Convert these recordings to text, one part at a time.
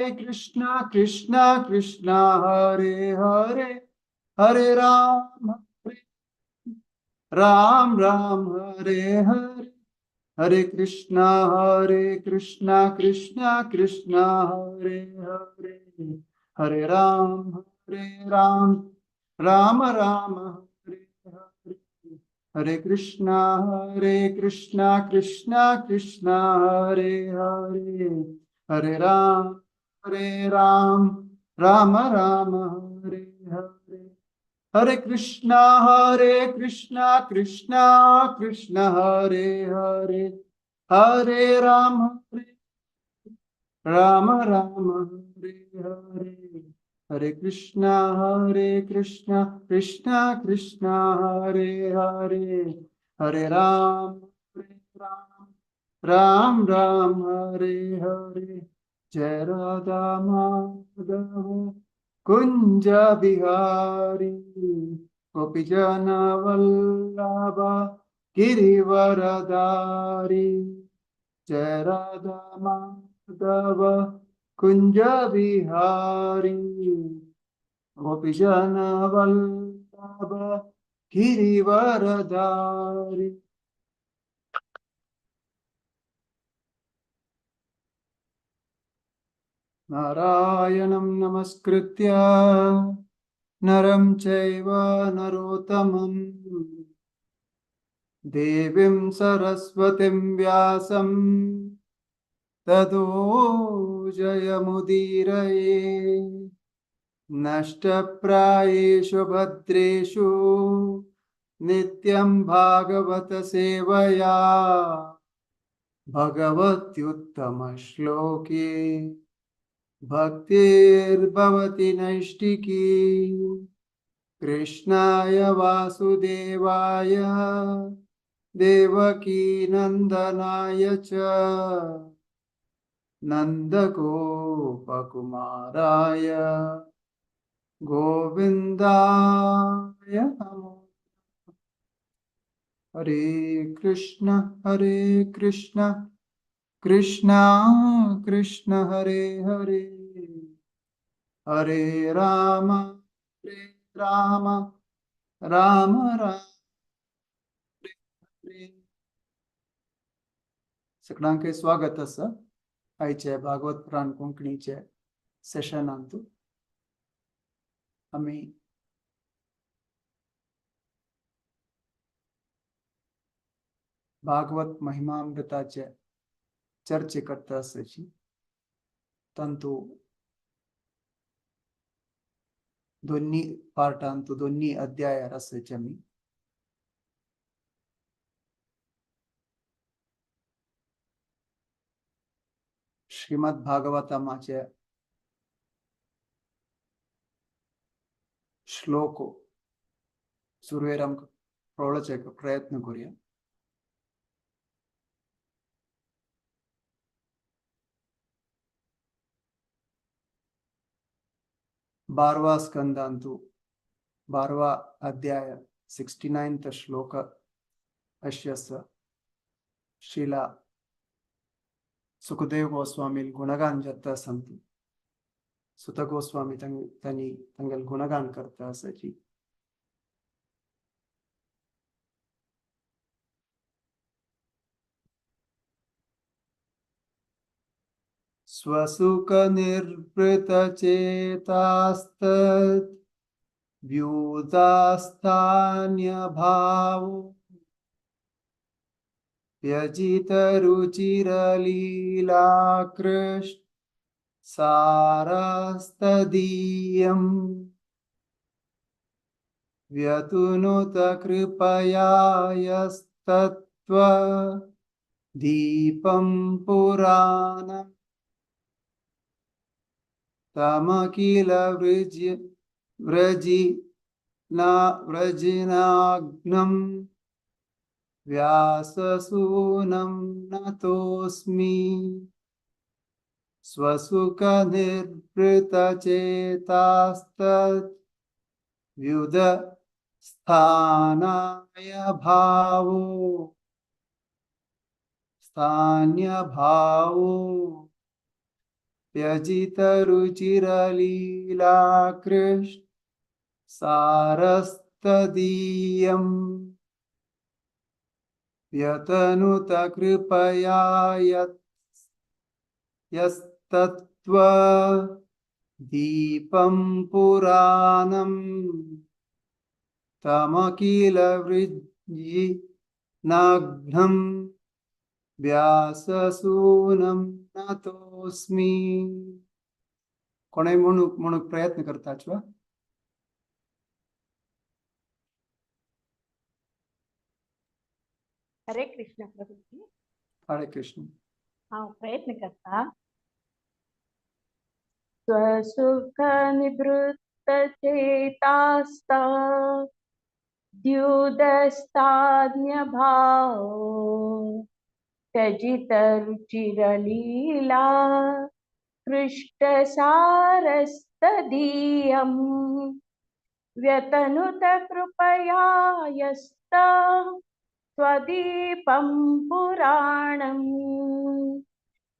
Krishna Krishna Krishna Hare Hare, Hare Ram Hare Ram Ram Hare Hare, Hare Krishna Krishna Krishna Hare Hare, Hare Ram Ram Ram Hare Hare, Hare Krishna Krishna Krishna Hare Hare, Hare Ram Ram Ram Hare Hare, Hare Krishna Krishna Krishna Hare Hare, Hare Ram Ram Ram Hare Hare, Hare Krishna Krishna Krishna Hare Hare, Hare Ram Ram Ram Hare Hare, Jai Radha Madhava Kunj Bihari, Gopijan Vallabha Girivaradhari, Jai Radha Madhava Kunj Bihari, Gopijan Vallabha Girivaradhari. नारायणं नमस्कृत्य नरं चैव नरोत्तमं देवीं सरस्वतीं व्यासं ततो जयमुदीरये। नष्टप्रायेषु भद्रेषु नित्यं भागवत सेवया भगवत्युत्तमश्लोके भक्तिर्भवति नैष्टिकी। कृष्णाय वासुदेवाय देवकीनन्दनाय च नन्दगोपकुमाराय गोविन्दाय नमो। हरे कृष्ण कृष्ण कृष्ण हरे हरे, हरे राम राम राम राम हरे। सगळ्यांक स्वागत आसा आयचे भागवत पुराण कोंकणीचे सेशनांतु। आमी भागवत महिमामृताचे चर्चे करता आसाची। तांतु दोन्ही पार्टांतु दोन्ही अध्यायार आसाचे आमी। श्रीमद भागवतमाचे श्लोक सुरवेर आमकां कळोवपाचो प्रयत्न करुया। बारवा स्कंदांतु बारवा अध्याय 69 श्लोक अशी आसा। श्रीला सुखदेव गोस्वामी गुणगान जाता संत सुत गोस्वामी तांणी तांगेले गुणगान करता आसाची। स्वसुख निर्वृत चेतास्तत् व्युदास्थान्य भावो व्यजित रुचिरलीलाकृष्ट सारस्तदीयं व्यतुनुत कृपया यस्तत्त्व दीपं पुराणं तमखिल व्रजिनाग्नं व्याससूनं नतोऽस्मि। स्वसुख निर्वृतचेतास्तत् व्युदस्थानाय भावो स्थान्य भावो त्यजितरुचिरलीला कृष्ण सारस्तदीयं व्यतनुत कृपया यस्तत्त्व दीपं पुराणं तमखिल वृज्ञिनघ्नं व्याससूनं नतोऽस्मि. कोणें म्हणूंक म्हणूंक प्रयत्न करताच वा? हरे कृष्ण प्रभुजी. हरे कृष्ण. हांव प्रयत्न करता. स्वसुख निवृत्त चेतास्ता द्युदस्ताज्ञ भाव त्यजित रुचिरलीला कृष्टसारस्तदीयं व्यतनुत कृपया यस्त त्वदीपं पुराणं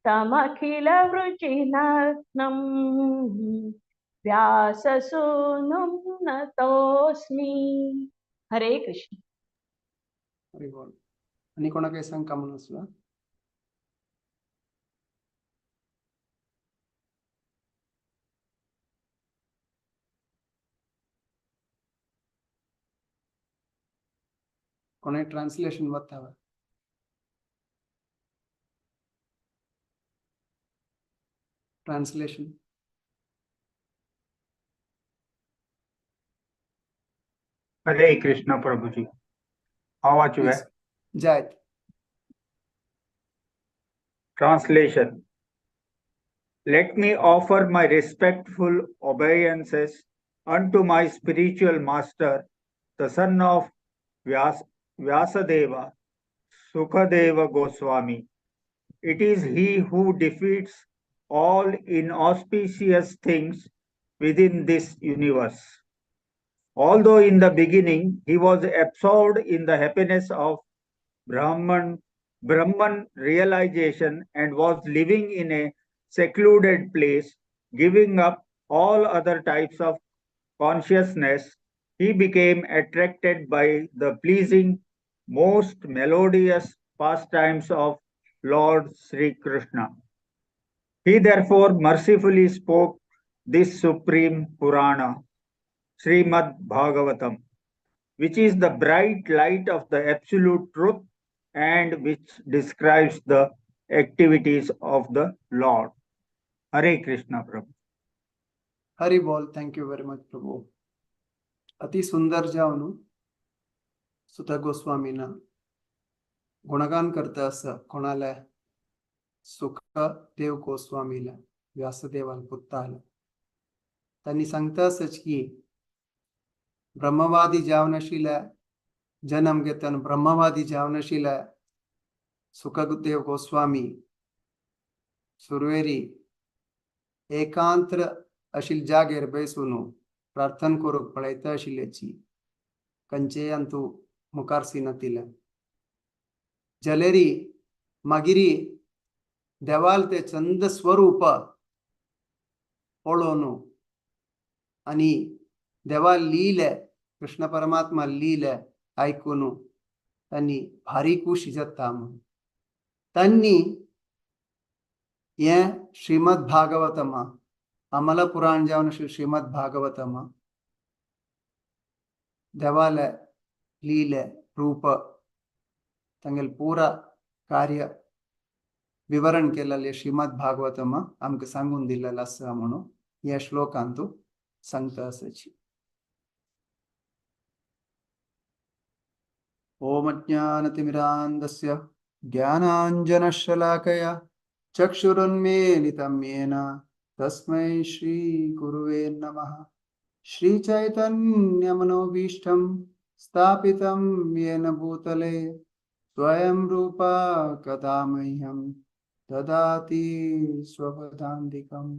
तमखिलवृजिनघ्नं व्याससूनुं नतोऽस्मि. हरे कृष्ण. हरी बोल. आनी कोणाक काही सांग म्हणून आसला? कोणें ट्रान्सलेशन वता? ट्रान्सलेशन. हरे कृष्ण प्रभुजी. हांव वाचूया? जायत. Translation. Let me offer my respectful obeisances unto my spiritual master, the son of Vyasadeva, Sukadeva Goswami. It is he who defeats all inauspicious things within this universe. Although in the beginning he was absorbed in the happiness of Brahman realization and was living in a secluded place, giving up all other types of consciousness, he became attracted by the pleasing, most melodious pastimes of Lord Sri Krishna. He therefore mercifully spoke this supreme Purana, Srimad Bhagavatam, which is the bright light of the absolute truth and which describes the activities of the Lord. Hare Krishna, Prabhu. Hari बोल. Thank you very much प्रभु. अति सुंदर जावन सुता गोस्वामीना गुणगान करता असं कोणाला? सुखदेव गोस्वामीला, व्यासदेवाला पुत्ताला. त्यांनी सांगता असंच की ब्रह्मवादी जावनशीला जन्म घेताना ब्रह्मवादी जावनशीला सुखदेव गोस्वामी सुरवेरी एकांत अशील जागेर बेसून प्रार्थना करूंक पळयता आशिल्ल्याची कंचेय अंतू मुखार सिनातिल्या जलेरी मागिरी देवाल ते चंद स्वरूप पळोवन आनी देवा लिले कृष्ण परमात्मा लिले आयकून तांणी भारी खुशी जाता म्हणून तांणी हें श्रीमद भागवतमा अमला पुराण जावन श्रीमद भागवतमा देवाले लीले रूप तांगेले पुरा कार्य विवरण केलेले श्रीमद भागवतमा आमकां सांगून दिलेलें आसा म्हणून ह्या श्लोकांतू सांगता आसाची. ओम अज्ञानतिमिरान्धस्य ज्ञानाञ्जनशलाकया चक्षुरुन्मीलितं येन तस्मै श्रीगुरुवे नमः. श्रीचैतन्यमनोभीष्टं स्थापितं येन भूतले स्वयं रूपा कदा मह्यं ददाति स्वपदान्तिकम्.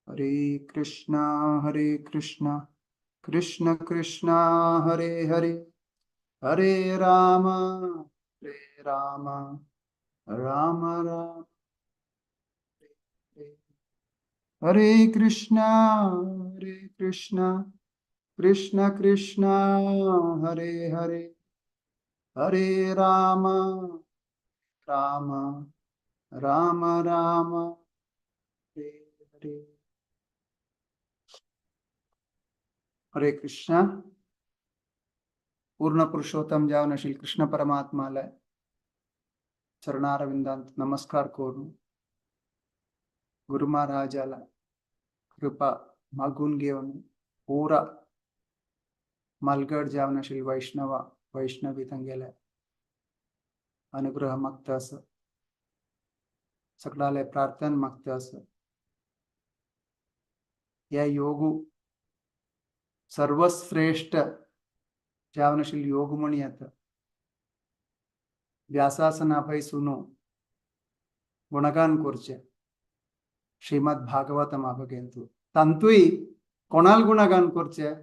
हरे कृष्णा हरे कृष्णा कृष्ण कृष्ण हरे हरे, हरे राम हरे Ram Ram Ram. Hare Krishna Hare Krishna Krishna Krishna Hare Hare Hare Ram Ram Ram Ram Hare Hare. Hare Krishna. पूर्ण पुरुषोत्तम जावन श्री कृष्ण परमात्माला चरणारविंदांत नमस्कार करून, गुरु महाराजाला कृपा मागून घेऊन, पुरा मालगड जावन श्री वैष्णवा वैष्णवी तंगेले अनुग्रह मागता असं, सगळाले प्रार्थना मागता असं, या योगू सर्वश्रेष्ठ जावनशील योग म्हणयत व्यासासना सुनो गुणगान करचे श्रीमद भागवतम अभगेंतु तांतूय कोणाल गुणगान करचे?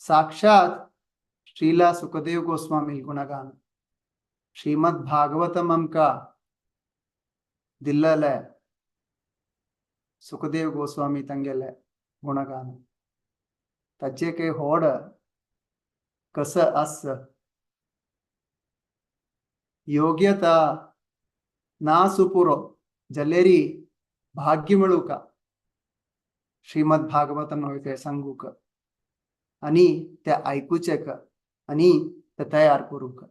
साक्षात श्रीला सुखदेव गोस्वामी गुणगान. श्रीमद भागवतम आमकां दिल्लले सुखदेव गोस्वामी तांगेले गुणगान. ताजे काही होड कसं आस योग्यता ना सुपुरो जलेरी भाग्य मेळूका श्रीमद भागवतम ते सांगूक आणि ते आयकुचे आणि ते तयार करूक.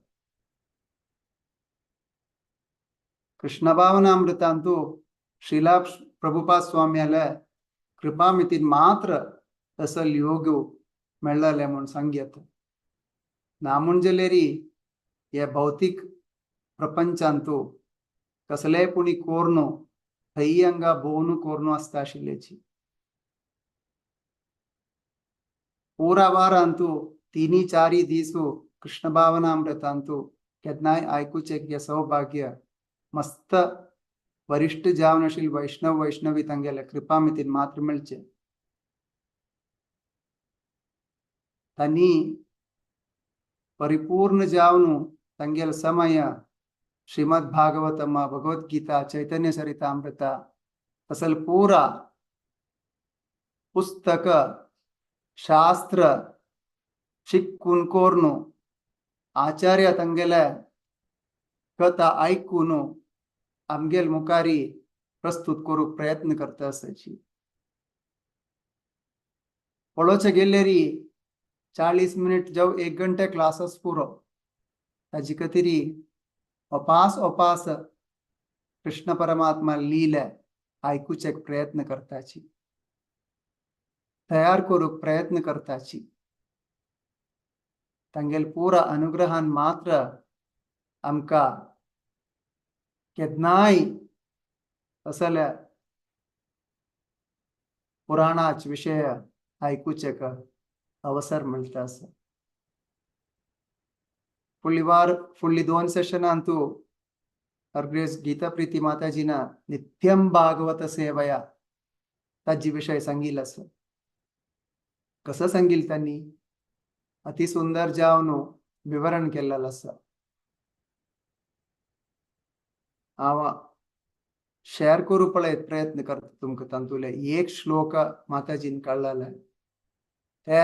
कृष्ण भावनामृतांतु श्रीला प्रभुपाद स्वाम्याले कृपामितीन मात्र असल योग मेळ्ळले म्हूण सांगयत. ना म्हणजेलेरी हे भौतिक प्रपंचांतु कसलेय पुणी कोर्नो थंय हांगा भोवनु कोर्नो आसता आशिल्ल्याची. पुरा वारांतु तिनी चारी दीसु कृष्ण भावनामृतांतु केन्नाय आयकुचें हें सौभाग्य मस्त वरिष्ठ जावनशील वैष्णव वैष्णवी तांगेले कृपामितीन मात्र मेळचें. तांणी परिपूर्ण जावनु तांगेलो समय श्रीमद भागवतम भगवद्गीता चैतन्य चरितामृत असल पूरा पुस्तक शास्त्र शिकून कोर्नु आचार्य तांगेले कथा आयकून आमगेल मुखारी प्रस्तुत करूंक प्रयत्न करता आसाची. पळोवचें गेल्यारी 40 मिनिट जावं 1 घंटे क्लासस पुरो. ताजे खातीर अपास अपास कृष्ण परमात्मा लीला आयकुचे प्रयत्न करताची, तयार करूंक प्रयत्न करताची. तांगेल पुरा अनुग्रहान मात्र आमकां केन्नाय असल्या पुराणाच विशय आयकुचे अवसर मेळटा आसा. फुडली वार फुडली 2 सेशनांतु हरग्रेस गीता प्रीती माताजीना नित्यम भागवत सेवया ताजी विषय सांगील आसा. कसं सांगील त्यांनी अति सुंदर जावन विवरण केल्लें आसा. हांव शेअर करूं पळयत प्रयत्न करता तुमकां. तातूंतले एक श्लोक माताजीन काडलेले ते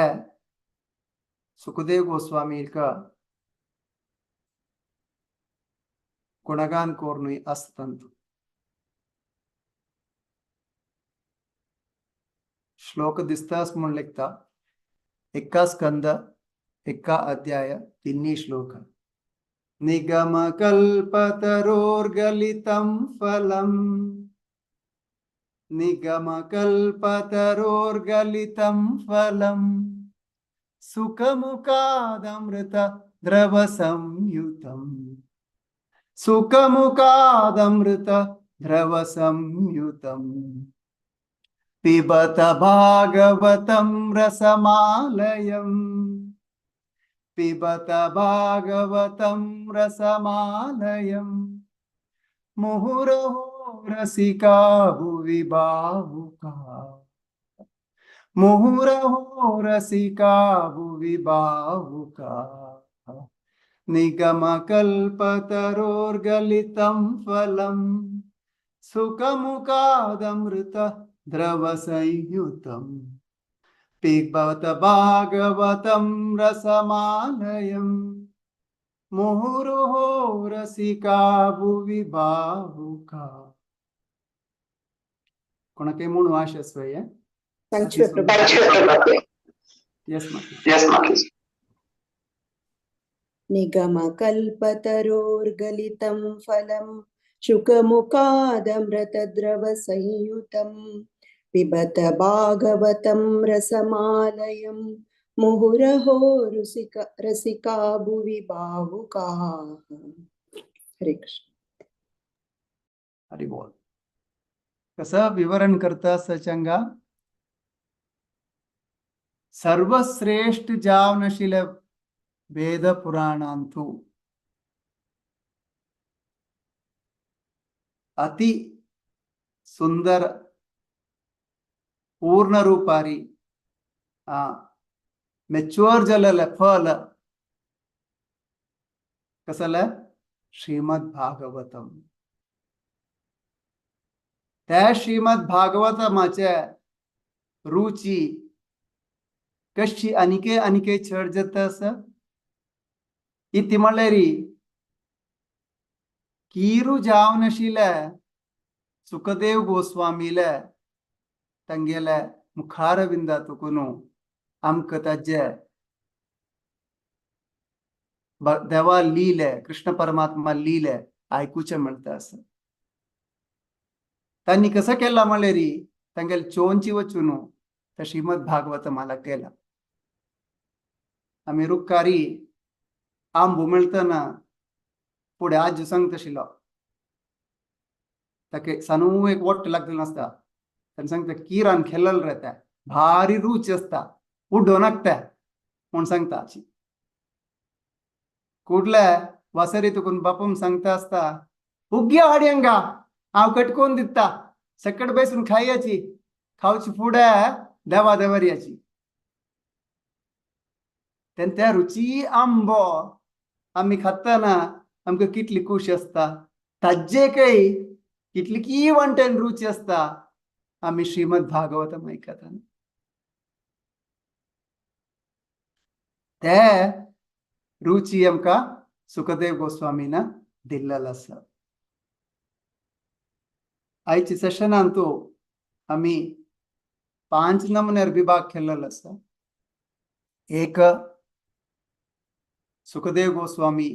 सुखदेव गोस्वामीक गुणगान कोर्नूय आसता तातूंत. श्लोक दिसताच म्हूण लेखता. एका स्कंद एका अध्याय 3 श्लोक. निगम कल्पतरोर्गलितं फलम निगम कल्पतरोर्गलितं फलम सुखमुखादमृत द्रव संयुतम सुखमुखादमृत द्रव संयुतम पिबत भागवतं रसमालयम् पिबत भागवतं रसमालयम् मुहुरहो रसिका भुवि भावुका मुहुरहो रसिका भुवि भावुका निगमकल्पतरोर्गलितं फलं सुखमुखादमृत द्रवसंयुतं पिबत भागवतं रसमालयं मुहुरुहो रसिका भुवि भावुका. कोणाकय म्हूण वाश आसवय. Thank you, Prabhu. Yes Mataji. Yes, Mataji. निगमकल्पतरोर्गलितं फलं शुकमुखादमृतद्रवसंयुतं पिबत भागवतं रसमालयं मुहुरहो रसिक रसिका भुवि भावुकाः. हरे कृष्ण. हरी बोल. कसं विवरण करता सचंगा, सर्वश्रेष्ठ जावनशील वेद पुराणांतु अति सुंदर पूर्ण रूपारी मेच्युअर जालेलें फल कसलें? श्रीमद भागवतम. त्या श्रीमद भागवतमाचे रुची कशी आनिके आनिके चड जाता आसा. इती म्हणल्यार कीरू जावनाशिल्ले सुखदेव गोस्वामीले तांगेले मुखारविंदा तुकून आमकां ताजे देवा लिले, कृष्ण परमात्मा लिले आयकुचें मेळटा आसा. तांणी कसं केला म्हणल्यार तांगेले चोंची वचून त्या श्रीमद भागवत मला केला. आमी रुखारी आंबो मेळटना फुडें आज्जो सांगता आशिल्लो, ताका सानू एक वट्ट लागलेलो नासता, ताणें सांगता किरान खेळ्ळें रे तें भारी रूच आसता, उडोवं नाका तें म्हूण सांगता. आजी कुडले वासरी तुकून बापूम सांगता आसता, उग्या हाडी हांगा हांव कटकोवन दिता, सकट बेसून खायाची, खावची फुडें देवा देवरयाची. तेन्ना त्या रुची आंबो आमी खाताना आमकां कितली खूश आसता, ताज्जे काय कितली की वांटेन रुची आसता आमी श्रीमद भागवतम आयकतना. ते रुची आमकां सुखदेव गोस्वामीन दिल्लेलो आसा. आयच्या सेशनांतू आमी 5 नमुन्यार विभाग केल्लो आसा. एक, सुखदेव गोस्वामी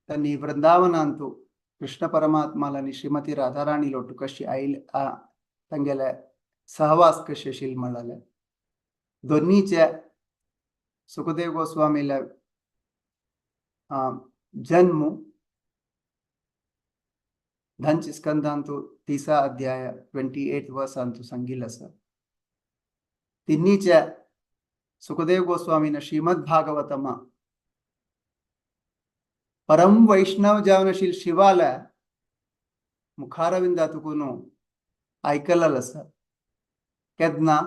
त्यांनी वृंदावनांतू कृष्ण परमात्माला आणि श्रीमती राधाराणी लोटू कशी आईल तांगेले सहवास कशे आशिल्ले म्हळ्ळे. दोन्हीचे सुखदेव गोस्वामीला जन्म धंच स्कंदांतू 3 अध्याय 28 वर्सांतू सांगिल्लें आसा. तिन्हीचे सुखदेव गोस्वामीन श्रीमद भागवतमा परम वैष्णव जावनशील शिवाला मुखारविंदा तुकून आयकलेलें आसा. केन्ना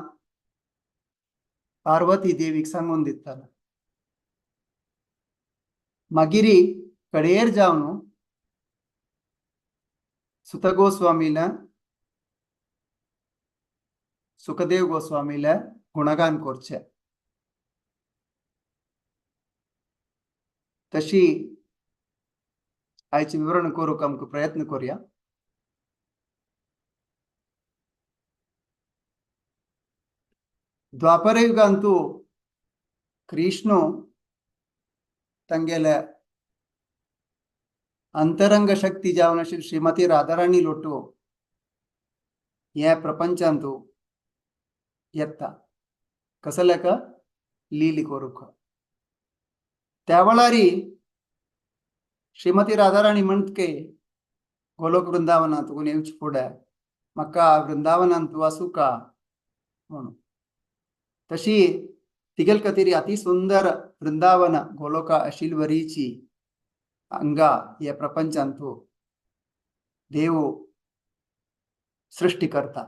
पार्वती देवीक सांगून दिताना. मागीर कडेर जावन सुत गोस्वामीला सुखदेव गोस्वामीला गुणगान करचे. तशी आयचे विवरण करूंक आमकां प्रयत्न करूया. द्वापर युगांतू कृष्ण तांगेले अंतरंग शक्ती जावन आशिल्ली श्रीमती राधाराणी लोटू हे प्रपंचांतू येता कसले का लीली करूंक. त्या वेळारी श्रीमती राधाराणी म्हणत गोलोक वृंदावनांत तुगून येवचे फुडें म्हाका वृंदावनांत वासूका म्हणून. तशी तिगेल खातीर अति सुंदर वृंदावन गोलोका आशिल्वरीची अंगा ह्या प्रपंचांतू देव सृष्टी करता.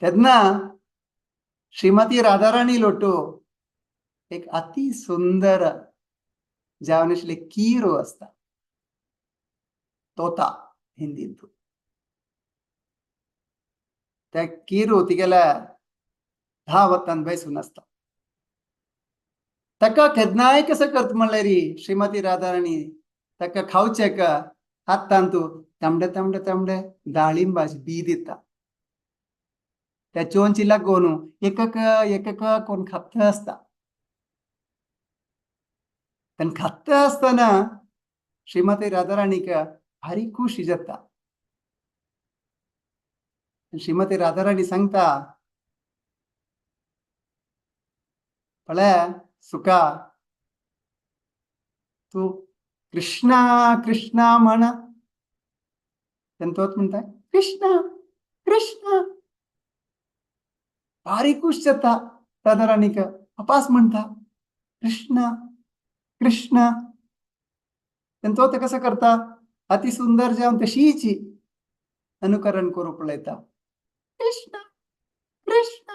तेन्ना श्रीमती राधाराणी लोटो एक अति सुंदर जावन आशिल्ले कीरो आसता, तोता हिंदींतू. त्या किरू तिगेल्या 10 वत्तान बैसून आसता. ताका केन्नाय कसो करता म्हणल्यार श्रीमती राधाराणी ताका खावचें का हातान तूं तांबडे तांबडे तांबडे दाळिंबाची बी दिता. त्या चोंची लागून एकक एकक कोण खाता आसता. तेन्ना खाता आसतना श्रीमती राधाराणीक भारी खुशी जाता. श्रीमती राधाराणी सांगता, पळय सुका, तूं कृष्णा कृष्णा म्हण. तेन्ना तोच म्हणटा कृष्णा कृष्णा. भारी खुश जाता राधाराणीक. अपास म्हणटा कृष्णा कृष्णा. तेन्ना तो तें कसो करता, अति सुंदर जावन तशीच अनुकरण करूंक पळयता, कृष्णा कृष्णा.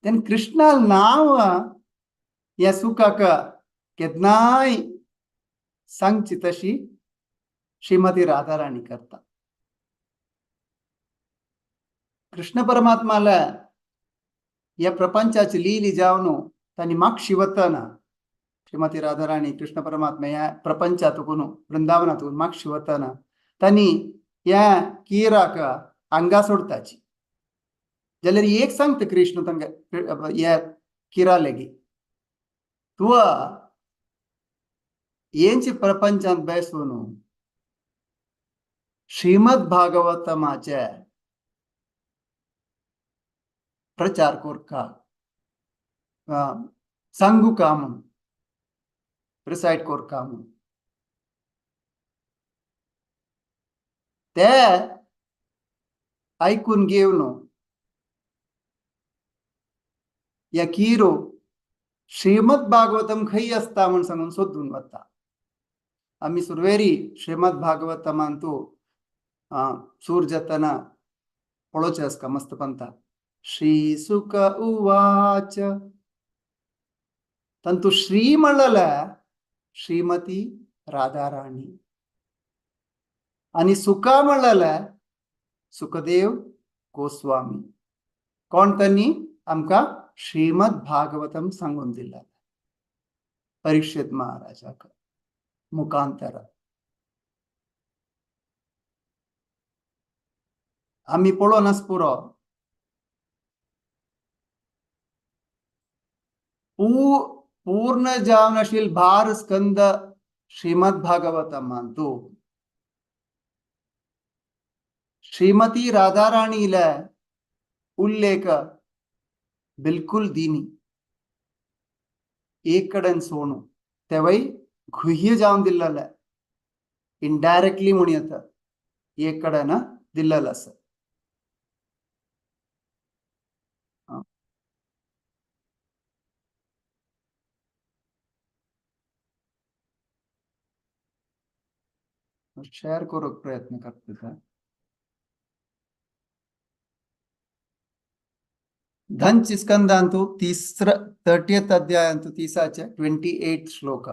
तेन्ना कृष्णा नांव ह्या सुखाक केन्नाय सांगची तशी श्रीमती राधाराणी करता. कृष्ण परमात्माला या प्रपंचाची लीली जावन तांणी मागशी वतना श्रीमती राधाराणी कृष्ण परमात्मा ह्या प्रपंचातून वृंदावनातून मागशी वतना तांणी ह्या किराक आंगा सोडताची. जाल्यार एक सांगता कृष्ण तांकां ह्या किरा लेगी, तूं हेंच प्रपंचांत बेसून श्रीमद भागवतमाचे प्रचार करका, सांगू का म्हूण, रिसायट करका म्हूण. ते आयकून घेवन ह्या किरो श्रीमद भागवतम खंय आसता म्हूण सांगून सोदून वता. आमी सुरवेरी श्रीमद भागवतमान तूं सूर जातना पळोवचें आसता मस्त पंता. श्री सुक उवाच, तंतु श्री म्हणलें श्रीमती राधाराणी आनी सुका म्हणलें सुखदेव गोस्वामी. कोण तांणी आमकां श्रीमद भागवतम सांगून दिला परीक्षित महाराजाक मुखांतर. आमी पळोवन आस पुरो पूर्ण जावन आशिल्ल भार स्कंद श्रीमद भागवतमान तूं श्रीमती राधाराणीला उल्लेख बिलकुल दिनी. एक कडेन सोणू तेवय गुह्य जावन दिल्लेले, इनडायरेक्टली म्हण येता, एक कडेन दिल्लेलो आसा. शेअर करूंक प्रयत्न करता. धन स्कंदांतु तिसरा 30th अध्यायांतु तीसाचे 28 श्लोक.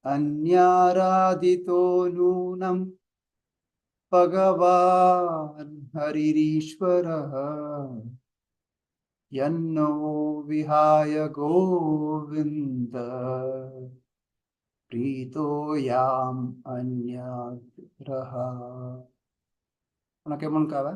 अन्याराधितो नूनं भगवान हरिरीश्वरः यन्नो विहाय गोविंद प्रीतो याम अन्याग्रह. कोणाक म्हण काव्या?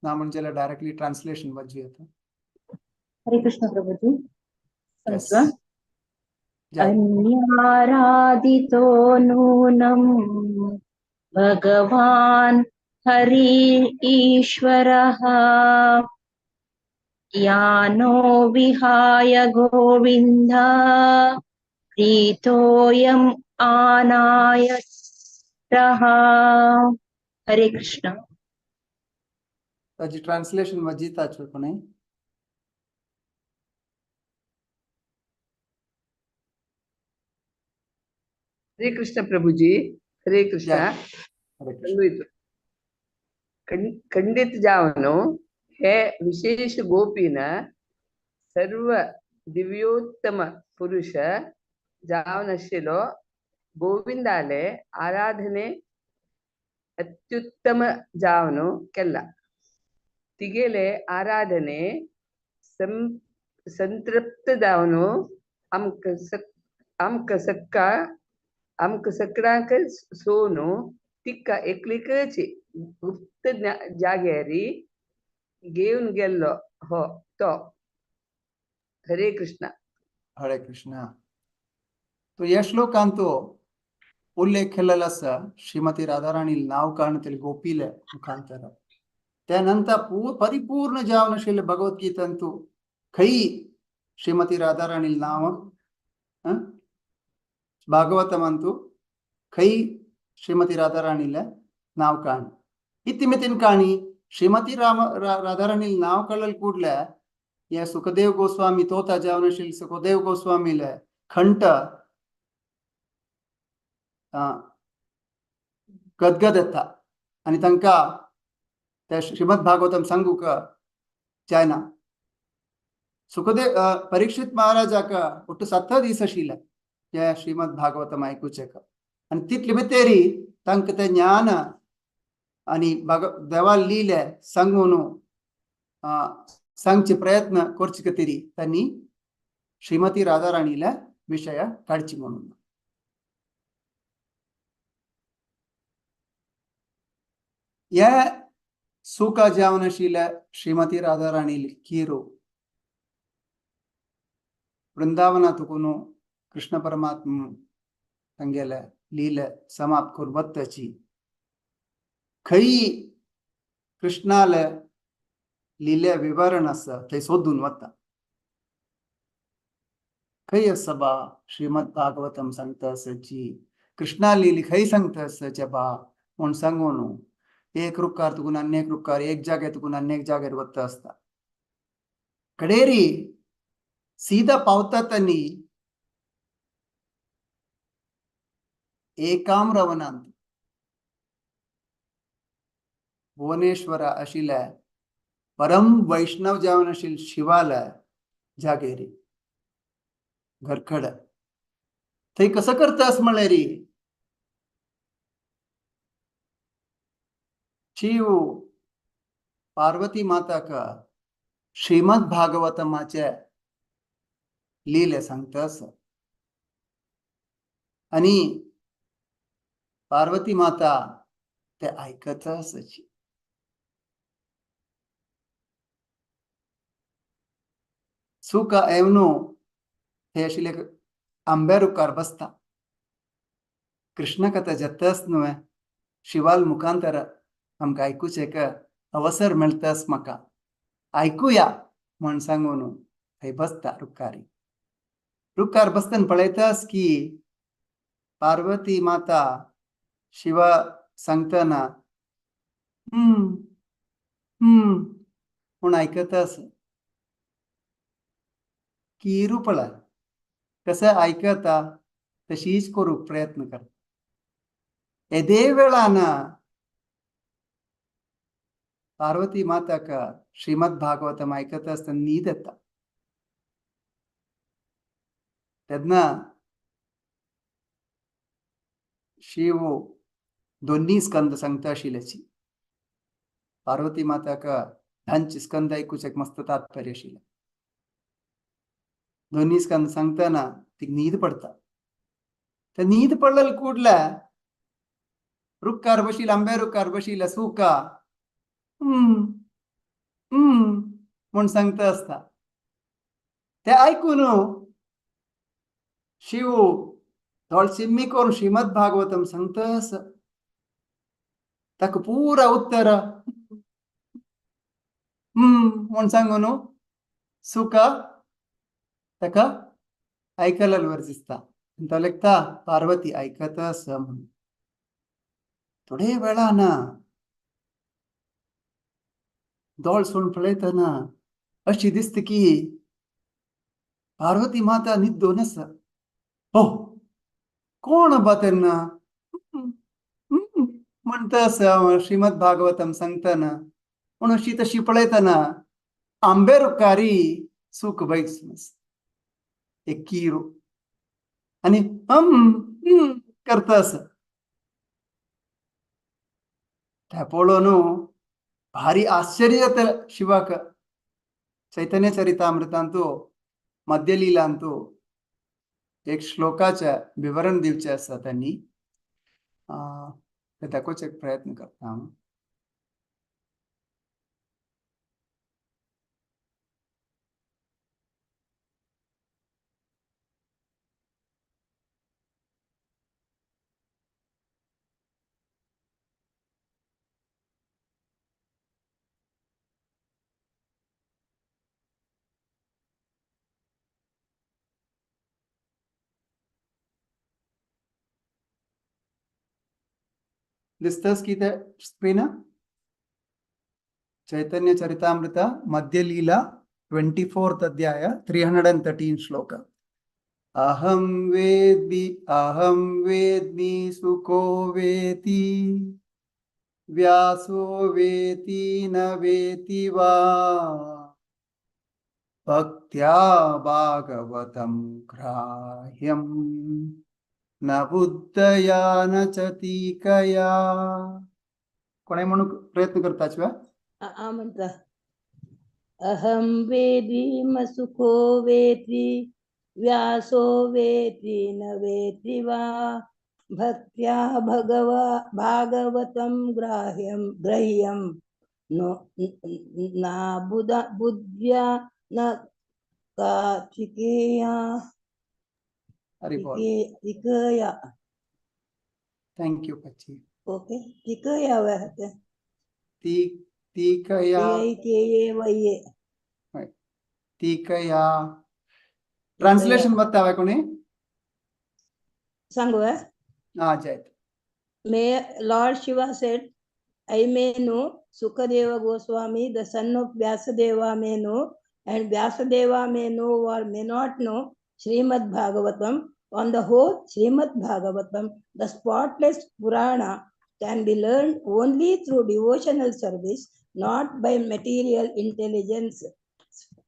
ना म्हणजे डायरेक्टली ट्रान्सलेशन वचू येता. हरे कृष्ण प्रभुजी. Yes. समजलं? अन्याराधितो नूनं भगवान हरि ईश्वरः यानो विहाय गोविंद प्रीतोयम आनायस्तः. हरे कृष्ण. ताजी ट्रान्सलेशन वजीता कोणी? हरे कृष्ण प्रभुजी. हरे कृष्ण. हरे कृष्ण. खंडित जावन हे विशेष गोपीन सर्व दिव्योत्तम पुरुष जावन आशिल्लो गोविंदाले आराधने अत्युत्तम जावन केला. तिगेले आराधने संतृप्त जावन आमकां सक्का आमकां सगळ्यांक सोनू तिका एकलीकच गुप्त जाग्यारी घेवन गेल्लो हो तो. हरे कृष्ण. हरे कृष्ण. तो या श्लोकांतु उल्लेख केलेलो आसा श्रीमती राधाराणी नाव काणतली गोपीले मुखांतर. त्यानंतर परिपूर्ण जावन आशिल्ले भगवद्गीतंतु खंय श्रीमती राधाराणी नाव भागवतमंतु खंय श्रीमती राधाराणीले नाव काणी इतिमितीन काणी श्रीमती राधाराणी नाव कळल ಕೂಡ್ಲೆ या सुखदेव गोस्वामी तोता जावन आशिल्ले सुखदेव गोस्वामीले खंट गदगद येता आनी तांकां ते श्रीमद भागवतम सांगूक जायना. सुखदेव परीक्षित महाराजाक ಒಟ್ಟು 7 दीस आशिल्ले हे श्रीमद भागवतम आयकुचेक आनी तितले भितरी तांकां तें ज्ञान आनी देवा लिले सांगून सांगचे प्रयत्न करचे खातीर तांणी श्रीमती राधाराणीले विशय काडची म्हणून. हे सुखा जावन आशिल्ले श्रीमती राधाराणी कीरो वृंदावनातुकून कृष्ण परमात्म तांगेले लीले समाप्त करून वताची खंय कृष्णाले लिले विवरण आसा थंय सोदून वता. खंय आसा बा श्रीमद भागवतम सांगता आसाची कृष्णा लिली खंय सांगता आसाचे बा म्हूण सांगून एक रुखार तुकून आनी एक रुखार एक जाग्यार तुकून आनी एक जाग्यार वता आसता. कडेरी सीधा पावतात आनी एकाम्रवनांत भुवनेश्वर आशिल्ले परम वैष्णव जावन आशिल्ले शिवाले जागेरी घरकड थंय कसो करतास म्हळ्यारी शिव पार्वती माताक श्रीमद भागवतमाचे लिले सांगता आसा आनी पार्वती माता ते आयकता आसाची. सुका येवन हे आशिल्ले आंब्या रुखार बसता. कृष्ण कथा जाताच न्हय शिवाल मुखांतर आमकां आयकुचें एक अवसर मेळटाच म्हाका आयकुया म्हण सांगून थंय बसता रुखारी. रुखार बसतना पळयताच की पार्वती माता शिवा सांगतना म्हूण आयकता आसा. किरू पळय कसं आयकता तशीच करूंक प्रयत्न करता. येदे वेळान पार्वती माताक श्रीमद भागवतम आयकता आसतना न्हीद येता. तेन्ना शिव दोन्ही स्कंद सांगता आशिल्ल्याची पार्वती माताक धांचे स्कंद आयकुचें मस्त तात्पर्य आशिल्लें. दोन्ही स्कंद सांगतना तिका न्हीद पडता. ते न्हीद पडलेले ಕೂಡ್ಲೆ रुखार बशिल्ले आंब्या रुखार बशिल्ले सुका म्हूण सांगता आसता. ते आयकून शिव दोळ चिम्मी करून श्रीमद भागवतम सांगता आसा. ताका पुरा उत्तर म्हूण सांगून सुका ताका आयकलें बरें दिसता. तो लेखता पार्वती आयकता आसा म्हणून. थोडे वेळान दोळ सोडून पळयतना अशी दिसता की पार्वती माता न्हिदून आसा. हो कोण बा तेन्ना म्हणटा आसा श्रीमद भागवतम सांगतना. पूण अशी तशी पळयतना आंबे रुखारी सुख बैस एक कीरू आणि हम करता असं. त्या पळोवन भारी आश्चर्य जाता शिवाक. चैतन्य चरितामृतांतु मध्यलीलांतु एक श्लोकाचे विवरण दिवचे आसा त्यांनी. ते दाखोवचो एक प्रयत्न करता हांव. दिसतस की ते स्क्रीन? चैतन्य चरितामृत मध्यलीला 24th अध्याय 313 श्लोक. अहं वेद्मि अहं वेद्मि सुको वेति व्यासो वेति न वेति वा भक्त्या भागवतं ग्राह्यं न बुद्धया न च टीकया. कोणाय म्हणून प्रयत्न करताच वा? आ म्हणता अहं वेद्मि सुखो वेति व्यासो वेति न वेति वा भक्त्या भागवतं ग्राह्यं ग्रह्यं नो ना बुद्ध्या न काचिकेया. हरी बोल. टिकया. Thank you पच्ची. ओके, टिकया वहते. ती टीकया. के ए वै ए. टीकया ट्रांसलेशन बतावे कोणी? सांगू? हा, जय. May Lord Shiva said, I may know, Sukadeva Goswami, the son of Vyasadeva may know, and Vyasadeva may know or may not know Srimad Bhagavatam. On the whole, Srimad Bhagavatam, the spotless Purana, can be learned only through devotional service, not by material intelligence,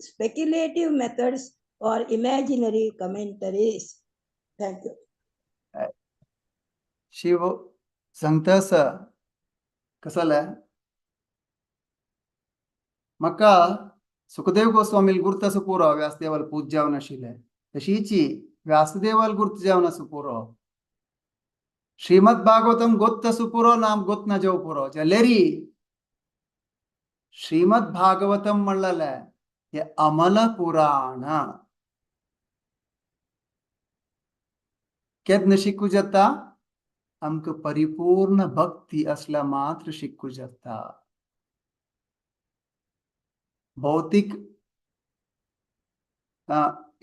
speculative methods, or imaginary commentaries. Thank you. Shiv सांगता आसा कसो जालें म्हाका सुखदेव गोस्वामील गुर्त आसा पुरो व्यासदेवाल पूज जावन आशिल्लें, तशीची व्यासदेवाल गुर्त जावन आसा पुरो, श्रीमद भागवतम गोत्त आसा पुरो, नाम गोत ना जावं पुरो. जाल्यारी श्रीमद भागवतम म्हणलें हे अमल पुराण केन्ना शिकू जाता? आमकां परिपूर्ण भक्ती असल्या मात्र शिकू जाता. भौतिक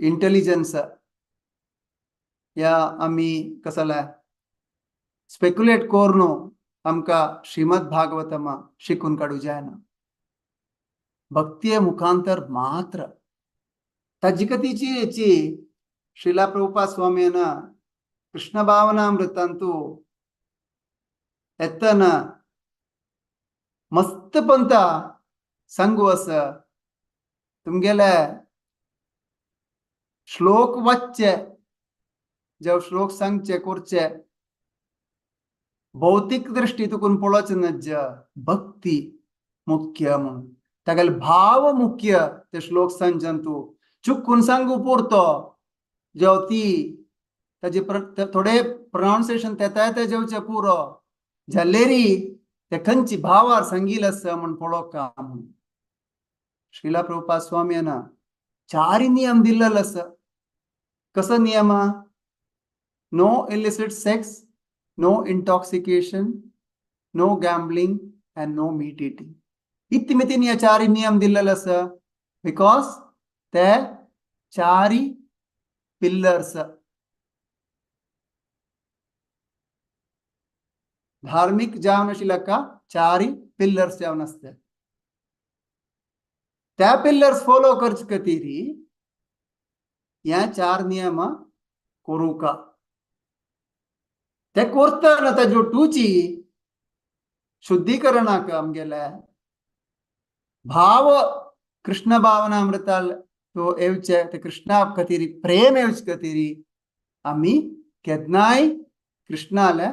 इंटेलिजन्स या आमी कसले स्पेक्युलेट करून आमकां श्रीमद भागवतम शिकून काडूं जायना. भक्तीये मुखांतर मात्र. ताजी कथीची हेची श्रीला प्रभुपाद स्वामीन कृष्ण भावनामृतांतु येतना मस्त पंता सांगू आसा तुमगेले श्लोक वाचचे, जेव श्लोक सांगचे करचे, भौतिक दृष्टी तुकून पळोवचें नज्ज, भक्ती मुख्य म्हणून तागेले भाव मुख्य. ते श्लोक सांगच्यान तूं चुकून सांगू पुरतो, जेव ती ताजे थोडे प्रोनाउन्सिएशन तेता येता जेवचे पुरो, जाल्यारी ते खंयची भावार सांगील आसा म्हण पळोवका म्हणून श्रीला प्रभुपाद स्वामीन चारी नियम दिल्लेलो आसा. कसो नियम? No illicit sex, no intoxication, no gambling and no meat eating. इतमितीन ह्या चारी नियम दिल्लेलो आसा because ते चारी पिल्लर्स धार्मिक जावन आशिल्ल्या का चारी पिल्लर्स जावन आसता. त्या पिल्लर्स फॉलो करचे खातीर ह्या चार नियम करूका. ते करतना ताज्यो टूची शुद्धीकरणाक आमगेले भाव कृष्ण भावनामृताल तो येवचे ते कृष्णा खातीर प्रेम येवचे खातीर आमी केन्नाय कृष्णाले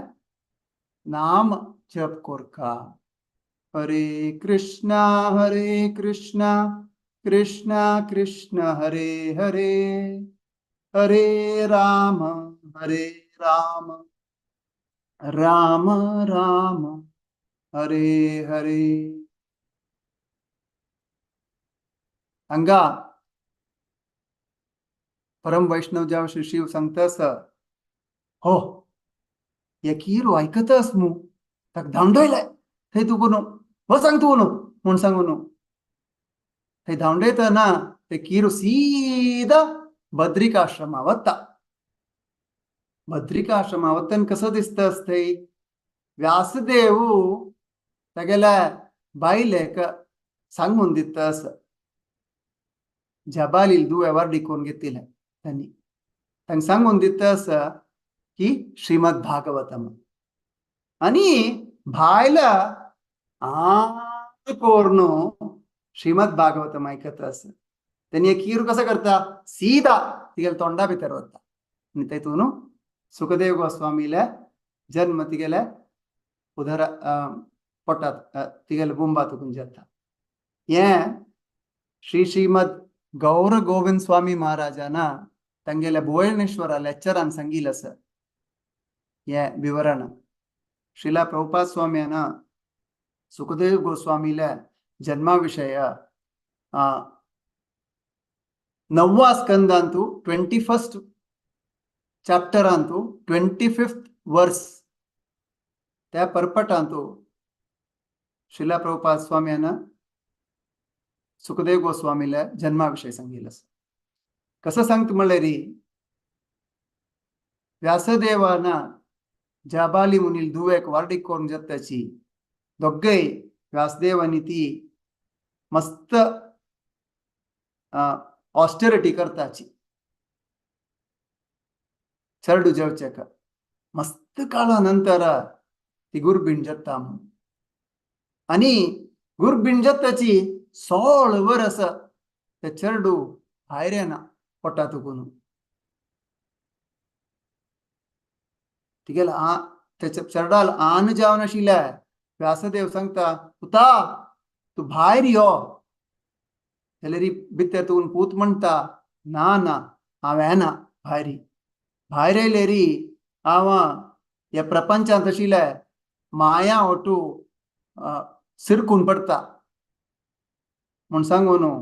नाम जप कोरका. हरे कृष्णा हरे कृष्णा कृष्णा कृष्ण हरे हरे, हरे राम हरे राम राम राम हरे हरे. हांगा परम वैष्णव जाव श्री शिव सांगता आसा, हो हे किरो आयकतास मू, ताका धांवडयले थंय तूं न्हू हो सांग तूं न्हू म्हूण सांगू न्हू. थंय धांवडयतना ते किरो सीधा बद्रिकाश्रमा वता. बद्रिकाश्रमा वतना कसो दिसता आसतय, व्यासदेव तागेल्या बायलेक सांगून दिता आसा, जबालील दुवे वर्डी करून घेतिल्ले तांणी, तांकां सांगून दिता आसा की श्रीमद भागवतम. आनी भायला आ कोर्न श्रीमद भागवतम आयकता आसा. तेणी कीर कसो करता, सीधा तिगेल्या तोंडा भितर वता आनी तेतून सुखदेव गोस्वामीले जन्म तिगेले उदर पोटात तिगेले बुंबा तुकून जाता. हें श्री श्रीमद गौर गोविंद स्वामी महाराजाना तांगेल्या भुवनेश्वरा लेक्चरान सांगिल्लें आसा हें विवरण. श्रीला प्रभुपाद स्वाम्यान सुखदेव गोस्वामीले जन्मा विशय 9वा स्कंदांतु 21st ಚಾಪ್ಟರಾಂತು 25th verse त्या परपटांतु श्रीला प्रभुपाद स्वाम्यान सुखदेव गोस्वामीला जन्माविषयी सांगितलं आसा. कसं सांगता म्हणल्यार व्यासदेवान जाबाली मुनील दुवेक वार्डीक करून जाताची दोग्गय व्यासदेव आनी ती मस्त ऑस्टेरिटी करताची, चरडू जेवचेक. मस्त काळा नंतर ती गुरबीण जाता म्हणून आनी गुरबीण जाताची 16 वर्स ते चरडू भायर येना पोटा तुकून. तिगेला त्याच्या चरडाल आन जावन आशिल्ले. व्यासदेव सांगता, पुता तूं भायर यो. जाल्यार भितर तुकून पूत म्हणटा, ना ना हांव येना भायर. भायर येयले री हांव ह्या प्रपंचांत आशिल्ले माया ओटू सिरकून पडटा म्हूण सांगू न्हू.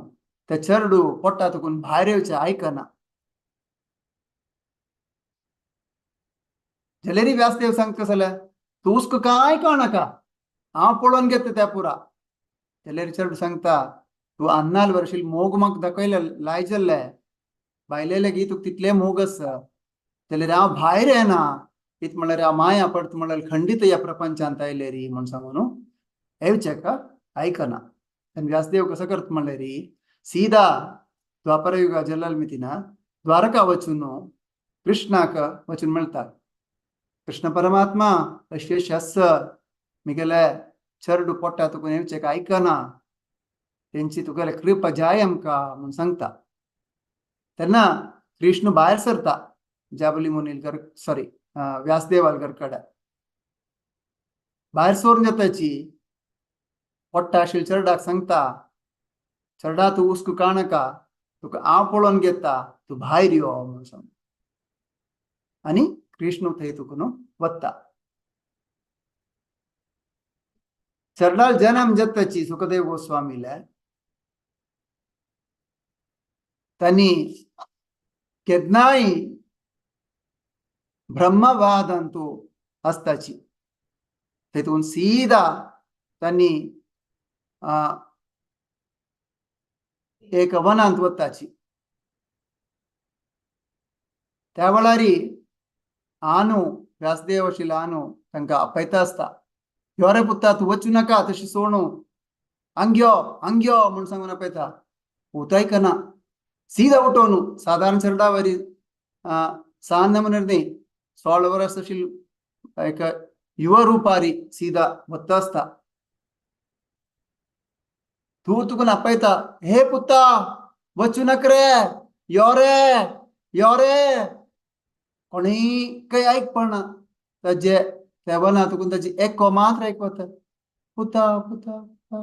ते चरडू पोटा तुकून भायर येवचें आयकना. जाल्यार व्यासदेव सांगता जाल्यार तूं उसको कांय कळनाका, हांव पळोवन घेता त्या पुरा. जाल्यार चरडू सांगता, तूं अन्नाल वर्शील मोग म्हाका दाखयले लायजल्ले बायले लेगीत तुका तितले मोग आसा, जाल्यार हांव भायर येना इत म्हणल्यार हांव माया पडत म्हणल्यार खंडीत ह्या प्रपंचांत आयले री म्हूण सांगू न्हू. येवचें आयकना. आनी व्यासदेव कसो करता म्हणल्यार सीधा द्वापरयुगा जल्लाल मितीना द्वारका वचून कृष्णाक वचून मेळटा. कृष्ण परमात्मा अशें अशें आसा, मिगेले चरडू पोटा तुका येवचें आयकना, तेंची तुगेले कृपा जाय आमकां म्हूण सांगता. तेन्ना कृष्ण भायर सरता जाबली मुनील सॉरी व्यासदेवालकर कडेन भायर सरून जाताची पोट्टा आशिल्ल्या चरडाक सांगता, चरडा तूं हुस्को काडनाका, तुका हांव पळोवन घेता, तूं भायर यो म्हणून सांग. आनी कृष्ण थंय तुका न्हू वता. चरडाल जन्म जाताची सुखदेव गोस्वामीले तांणी केन्नाय ब्रह्मवादांतु आसताची. तेतून सीधा तांणी एक वनांत वताची. त्या वेळारी आनू व्यासदेव आशिल्लो आनू तांकां आपयता आसता, यो रे पुता तूं वचूं नाका तशें सोणू, हांग यो हांग यो म्हूण सांगून आपयता. पूत आयकना, सीधा उठोवन सादारण चरडा वरी सान नमुने न्ही 16 वर्स आशिल्लो एक युवा रुपारी सीधा वता आसता. तूं तुका आपयता, हे पुता वचूं नाका रे, यो रे, यो रे. कोणीय काही आयकपा ताजे तेवना तुकून ताजी एको मात्र आयकता, पुता पुता पुता.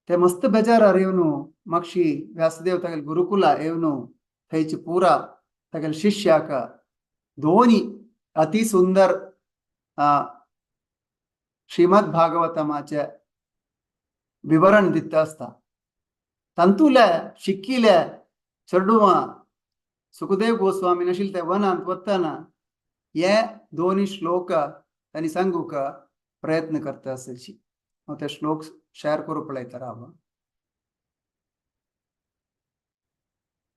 ते मस्त बेजारार येवन मागशी व्यासदेव तागेले गुरुकुला येवन थंयची पुरा तागेले शिष्याक दोनी अति सुंदर श्रीमद भागवतमाचे विवरण दिता आसता. तांतुले शिकिले चेडवां सुखदेव गोस्वामी नाशिल्ले ते वनांत वतना हे दोनी श्लोक तांणी सांगूंक प्रयत्न करता आसची. हांव ते श्लोक शेअर करूंक पळयता राव.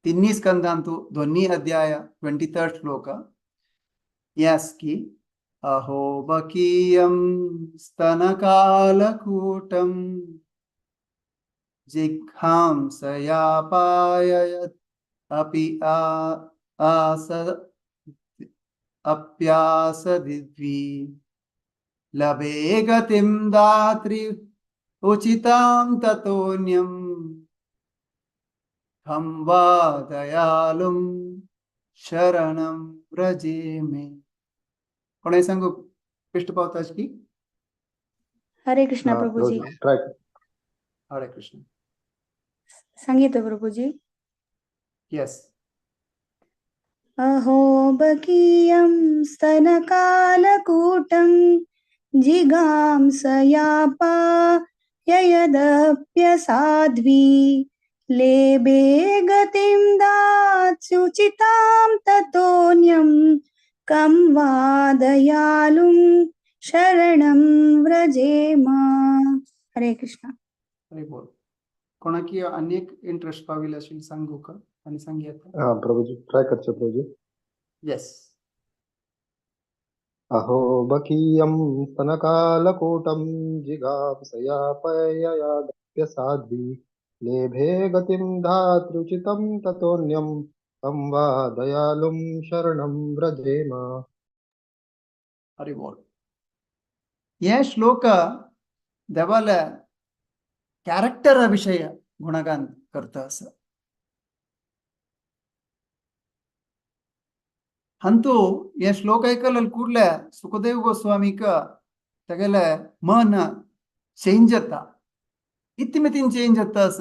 तिन्ही स्कंदांतु दोन्ही अध्याय 23rd श्लोक येस की अहोबकीयं स्तनकालकूटं जिघांसयापाययत् अपि आस अप्यासदिद्वी लभे गतिं दात्री उचितां ततोऽन्यं खं वा दयालुं शरणं व्रजेमे. कोणाय सांगू पिष्ट पावता की? हरे कृष्णा प्रभुजी. हरे कृष्ण. संगीत प्रभुजी. यस. अहोबकीयं स्तनकालकूटं जिघांसयापा ययदप्यसाध्वी लेबे गतिं दात्स्युचितां ततोऽन्यं कं वा दयालुं शरणं व्रजेम. हरे कृष्णा. हरे बोल. कोणाकी अनेक इंटरेस्ट पाविल असेल सांगू का आणि सांगितलं? हा प्रभुजी, ट्राय करतो प्रभुजी. येस. अहो बकीयं स्तनकालकूटं जिघांसयापययादप्यसाध्वी लेभे गतिं धातृचितं ततोऽन्यं तं वा दयालुं शरणं व्रजेम. हरे बोल. हे श्लोक देवाला कॅरेक्टर विषय गुणगान करता असं. ಅಂತೂ हे श्लोक ऐकल ಕೂಡಲೇ ಸುಖದೇವ್ ಗೋಸ್ವಾಮಿಕ ತಗಲೆ ಮನ ಚೇಂಜ್ ಅತ್ತ, ಇತ್ತಿಮಿತಿನ್ ಚೇಂಜ್ ಅತ್ತ ಅಸ.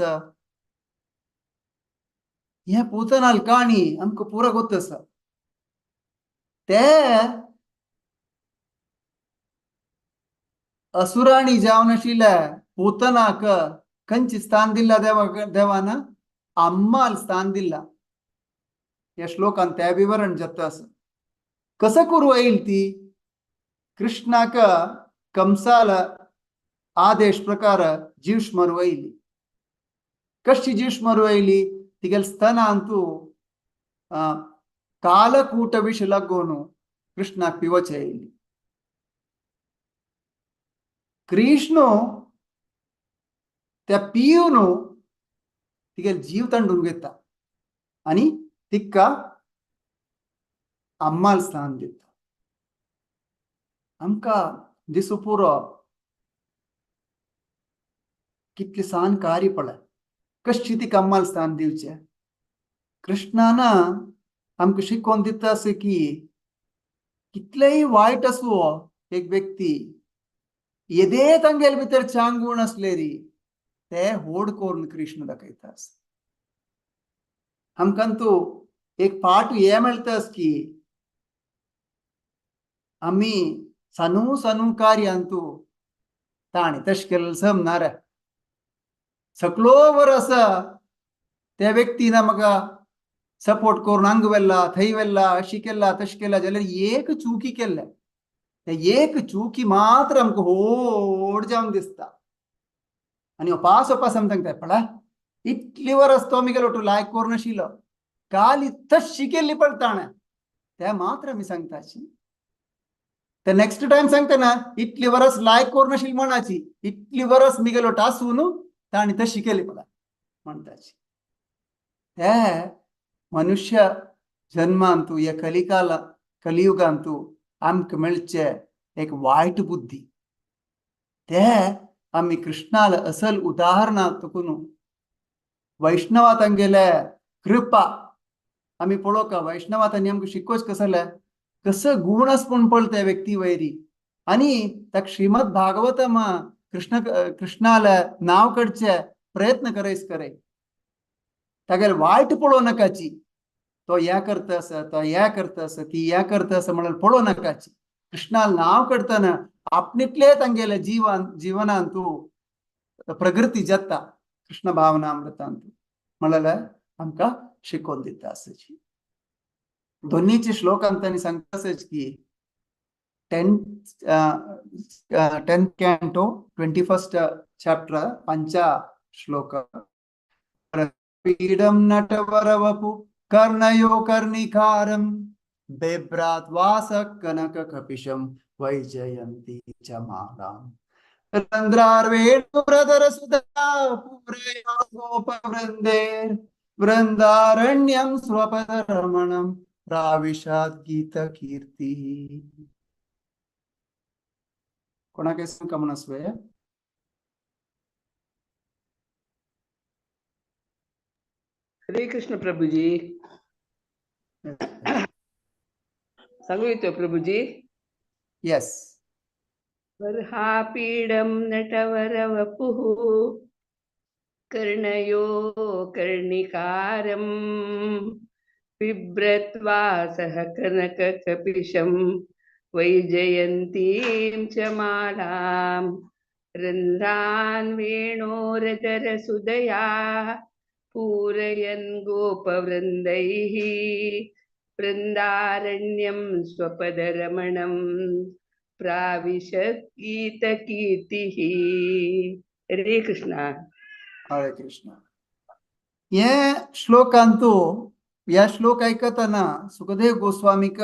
हे पूतनाल काणी आमकां पुरा गोत्त आसा. ते असुराणी जावन आशिल्ले पूतनाक खंयची स्थान दिला देवा देवान अम्माल स्थान दिला. या श्लोकान त्या विवरण जाता आसा. कसं करू येईल ती कृष्णाक कंसाल आदेश प्रकार जीव मरू येयली. कशी जीव मरू येयली? तिगेले स्तनांतु कालकूट विष लागून कृष्णाक पिवचे येयली. कृष्ण त्या पिवन तिगेले जीव तांडून घेता आणि तिका अम्माल स्थान दिता. आमकां दिसू पुरो कितले सान कार्य पळय कशी तिका अम्माल स्थान दिवचें. कृष्णान आमकां शिकोवन दिता आसा की कितलेय वायट आसूं एक व्यक्ती येदे तांगेले भितर चांग गुण आसले री ते होड करून कृष्ण दाखयता आसा. आमकां तूं एक पाठ हे मेळटा की आमी सानू सानू कार्यांतू ताणें तशें केलें जमना रे. सगळो वर आसा त्या व्यक्तीन म्हाका सपोर्ट करून हांगा व्हेला थंय व्हेला अशी केला तशें केला जाल्यार एक चुकी केल्ले ते एक चुकी मात्र आमकां होड जावन दिसता. आनी अपास अपास आमी तांकां पळय इतली वरस तो आमी गेलो तूं लायक करूं नाशिल्लो काल तशी केल्ली पळय ताणें ते मात्र आमी सांगताची. ते नेक्स्ट टायम सांगता ना इतली वरस लायक करूं नाशिल्ली म्हणाची इतली वरस मिगेलो आसून ताणें तशी केली पळय म्हणटाची. ते मनुष्य जन्मांतु या कलिकाल कलियुगांतु आमकां मेळचे एक वायट बुद्धी ते आमी कृष्णाल असल उदाहरणां तुकून वैष्णवा तांगेले कृपा आमी पळोवका वैष्णवा तांणी आमकां शिकोवच कसले कसं गुण आस पूण पळ त्या व्यक्ती वैरी आनी ताका श्रीमद भागवतम कृष्ण कृष्णाल नांव कडचे प्रयत्न करयस करे तागेले वायट पळोवं नाकाची तो ह्या करता आसा तो ह्या करता आसा ती ह्या करता आसा म्हणून पळोवं नाकाची कृष्णाल नांव करतना आपणितले तांगेले जीवन जीवनान तूं प्रगती जाता कृष्ण भावनामृतांत म्हणल्यार आमकां शिकोवन दिता आसाची दोन्हीचे श्लोकांत तांणी सांगता आसाच की 10th canto 21st chapter पंचा श्लोक पीडम नटवरवपु कर्णयो कर्णिकारं बिभ्रात वासः कनक कपिशं वैजयन्ती च मालां रन्ध्रार्वेणुरधरसुधा पूरया गोपवृन्देर् वृन्दारण्यं स्वपदरमणं प्राविशात् गीतकीर्तिः. कोणाक सांगका म्हूण आसवे? हरे कृष्ण प्रभुजी. सांगू येतो प्रभुजी? येस. बर्हापीडं नटवरवपुः कर्णयो कर्णिकारं बिभ्रत्वासः कनककपिशं वैजयन्तीं च मालां रन्ध्रान् वेणोरधरसुदया पूरयन् गोपवृन्दैः वृन्दारण्यं स्वपदरमणं प्राविशत् गीतकीर्तिः. हरे कृष्ण. हरे कृष्ण. हे श्लोकांतु ह्या श्लोक आयकतना सुखदेव गोस्वामीक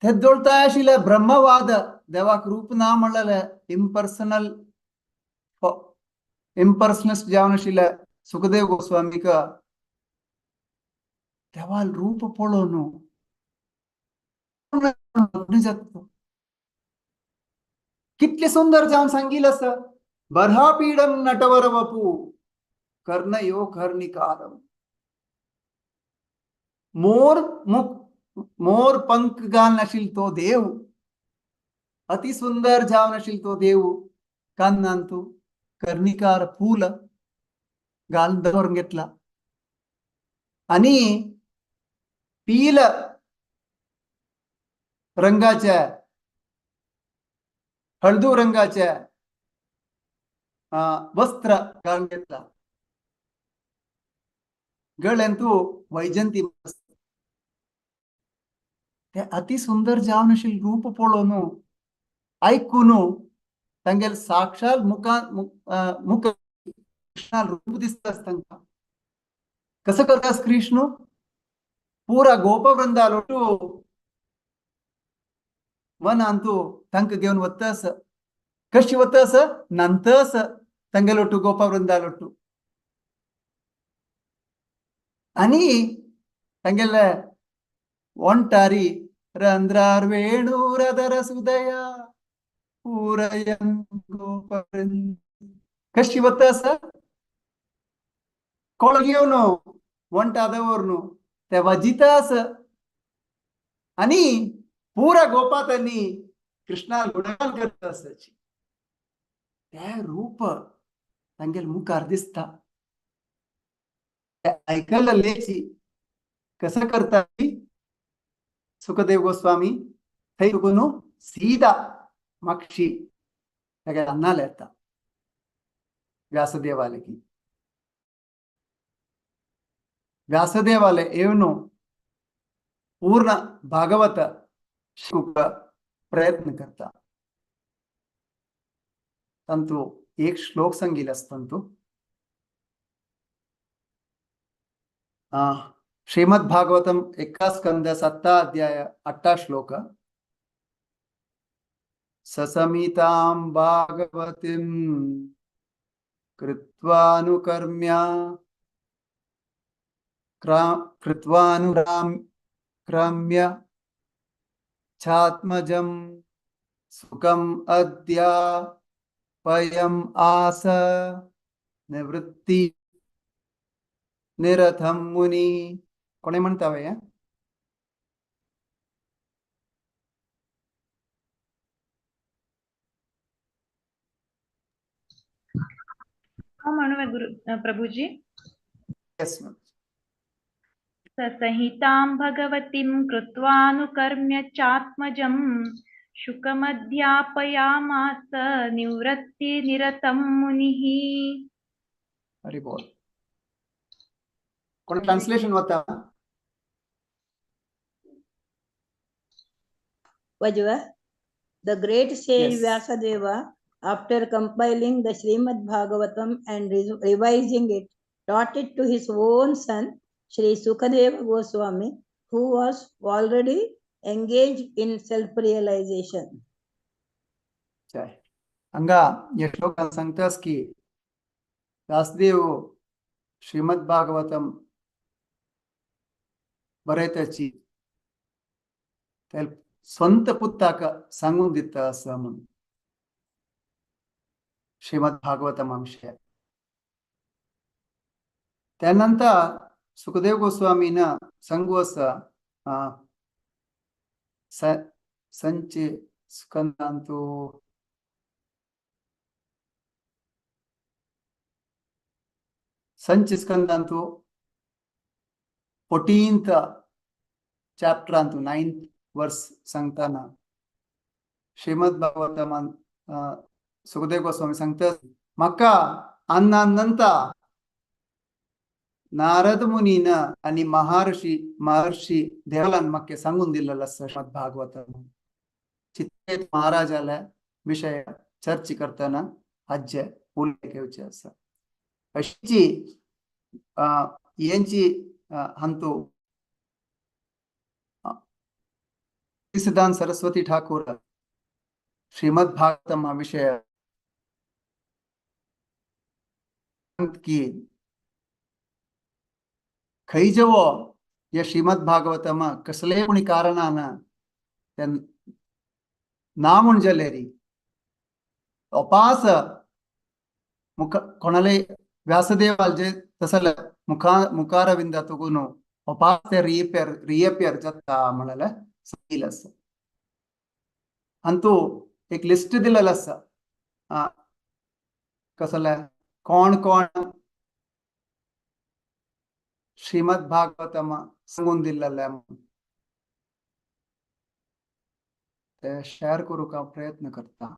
तेदोळताय आशिल्ले ब्रह्मवाद देवाक रूप ना म्हणलेले इम्पर्सनल इम्पर्सनलिस्ट जावन आशिल्ले सुखदेव गोस्वामीक देवाल रूप पळोवन जाता कितले सुंदर जावन सांगिल आसा. बर्हापीडम नटवर वपू कर्णयो कर्णिकारम मोर मुख मोर पंख घालून आशिल्लो तो देव अति सुंदर जावन आशिल्लो तो देव कान्नांतु कर्णिकार फूल घालून दवरून घेतला आनी पील रंगाच्या हळदू रंगाच्या वस्त्र घालून घेतला गळ्यांतू वैजंती ते अति सुंदर जावन आशिल्लें रूप पळोवन आयकून तांगेले साक्षात मुखा मुख कृष्णा रूप दिसता तांकां. कसं करतास कृष्ण पुरा गोपवृंदालोटू वनांतू तांकां घेवन वतास कशी वतास नंतस तांगेलोटू गोपवृंदालोटू आनी तांगेले ಒಂಟಾರಿ ರಂಧ್ರಾರ್ವೇಣುರದರ ಸುದಯ ಪೂರಯನ್ ಗೋಪವೃಂದ ಕಶಿ ವತ್ತಾಸ कोळ घेवन वंटा दवरून ते वजितास आनी पुरा गोपातांनी कृष्णा गुणगान करता आसाची ते रूप तांगेले मुखार दिसता आयकलेची कसं करता सुखदेव गोस्वामी थंय तुकून सीधा मागशी तागे अन्नाला येता व्यासदेवाले की व्यासदेवाले येवन पूर्ण भागवत शिकूंक प्रयत्न करता. तांतू एक श्लोक सांगिल्लो आसता तांतू श्रीमद् भागवतम एका स्कंद 7 अध्याय 8 श्लोक. ससमितां भागवतीं कृत्वानुकर्म्या कृत्वानुक्रम्य छात्मजं सुखम् अद्य पयम आस निवृत्ती निरथम मुनी. कोणे म्हणता वय? म्हणू गुरु प्रभुजी. Yes ma'am. ससंहितां भगवतीं कृत्वानुकर्म्य चात्मजं शुकमध्यापयामास निवृत्तिनिरतं मुनिः. हरी बोल. कोण ट्रान्सलेशन वता? Vajva, the great sage Yes. Vyasadeva, after compiling the Srimad Bhagavatam and revising it, taught it to his own son, Shri Sukadeva Goswami, who was already engaged in self-realization. जय. हांगा ह्या श्लोकान सांगतास की व्यासदेव श्रीमद भागवतम बरयताची ते स्वंत पुत्ताक सांगून दिता आसा म्हणून श्रीमद भागवतम विषय. त्यानंतर सुखदेव गोस्वामीन सांगू आसा संचे स्कंदांतु संच स्कंदांतु 14th chapter अंतु 9th verse सांगताना श्रीमद भागवतमान सुखदेव गोस्वामी सांगता म्हाका अन्नानंता नारद मुनीन आणि महर्षी महर्षी देवलान म्हाका सांगून दिलेलो आसा श्रीमद भागवतम. चित्रेत महाराजाल्या विषय चर्चा करतना हाजे उल्लेख येवचे आसा. अशीची यांची हांतू सिद्धांत सरस्वती ठाकूर श्रीमद भागवतम हा विषय की खंय जेवो या श्रीमद भागवतम कसलेय कोणी कारणान ना म्हूण जालेरी अपास मुख कोणाले व्यासदेवाल जे तसले मुखा मुखारविंदा तुगून अपास ते रियपेर रियपेर जाता म्हणले सांगिल्लें आसा. अंतू एक लिस्ट दिलेलो आसा कसले कोण कोण श्रीमद भागवतम सांगून दिल्लें ते शेअर करूंक हांव प्रयत्न करता.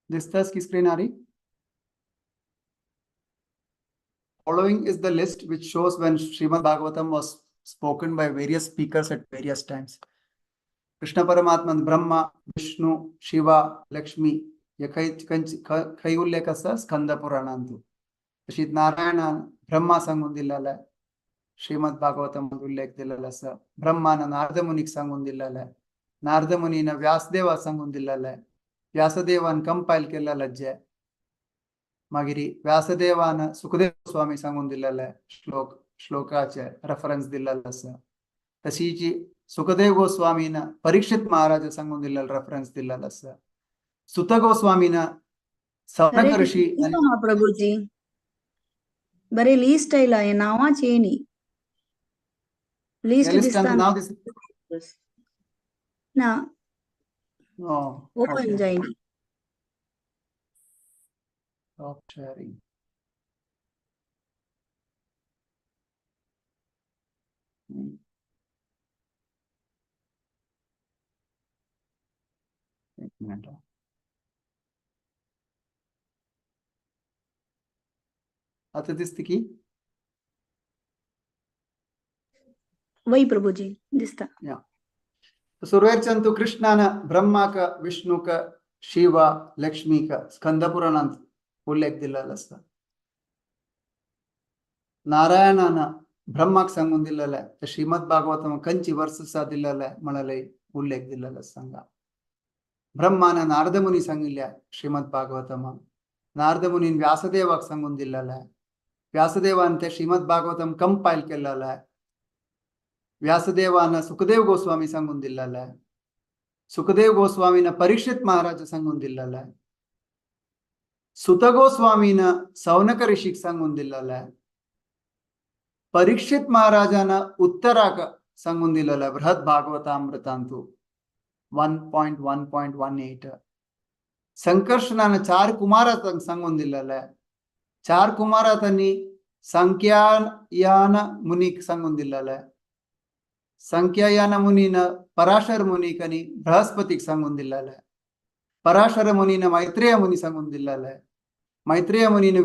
दिसतास की स्क्रीन आ रही? Following is the list which shows when Srimad Bhagavatam was spoken by various speakers at various times. Krishna Paramatma, Brahma, Vishnu, Shiva, Lakshmi हे खंय खंय उल्लेख आसा स्कंद पुराणांतु. तशीच नारायणान ब्रह्मा सांगून दिलेला श्रीमद भागवतम उल्लेख दिलेलो आसा. ब्रह्मान नारद मुनीक सांगून दिलेला, नारद मुनीन व्यासदेवा सांगून दिलेला, व्यासदेवान कंपायल केलेला जे मागीर व्यासदेवान सुखदेव स्वामी सांगून दिलेले श्लोक श्लोकाचे रेफरन्स दिलेलो आसा. तशीच सुखदेव गोस्वामीन परीक्षित महाराज सांगून दिलेलो रेफरन्स दिलेलो आसा. सुत गोस्वामीन सौनक हरे ऋषी कृष्ण महाप्रभुजी, बरे लिस्ट आयला हे नांवाची येयनी लिस्ट ह्या दिसता लिस्टांत नांव दिस ना ओपन ओके जायना. Stop sharing. एक मिनिट. आता दिसते की? वय प्रभुजी दिसता. या. सुरवेरच्यान तू कृष्णान ब्रह्माक विष्णुक शिव लक्ष्मीक स्कंद पुराणांत उल्लेख दिलेलो आसा. नारायणान ब्रह्माक सांगून दिलेलें ते श्रीमद भागवतम कंची वर्स दिलेलें म्हळ्यार उल्लेख दिलेलो सांगा. ब्रह्मान नारद मुनी सांगिल्ल्या श्रीमद भागवतम, नारद मुनीन व्यासदेवाक सांगून दिलेलें, व्यासदेवान ते श्रीमद भागवतम कंपायल केलेलें, व्यासदेवान सुखदेव गोस्वामी सांगून दिलेलें, सुखदेव गोस्वामीन परीक्षित महाराज सांगून दिलेलें, सुत गोस्वामीन सौनक ऋषीक सांगून दिलेलें, परीक्षित महाराजान उत्तराक सांगून दिलेलें बृहद भागवतामृतांतु 1.1.18. संकर्षणान चार कुमार सांगून दिलेलें, चार कुमार तांणी संख्यायान मुनीक सांगून दिलेलें, संख्यायान मुनीन पराशर मुनीक आनी बृहस्पतीक सांगून दिलेलें, पराशर मुनीन मैत्रेय मुनी सांगून दिलेलें, मैत्रेय मुनीन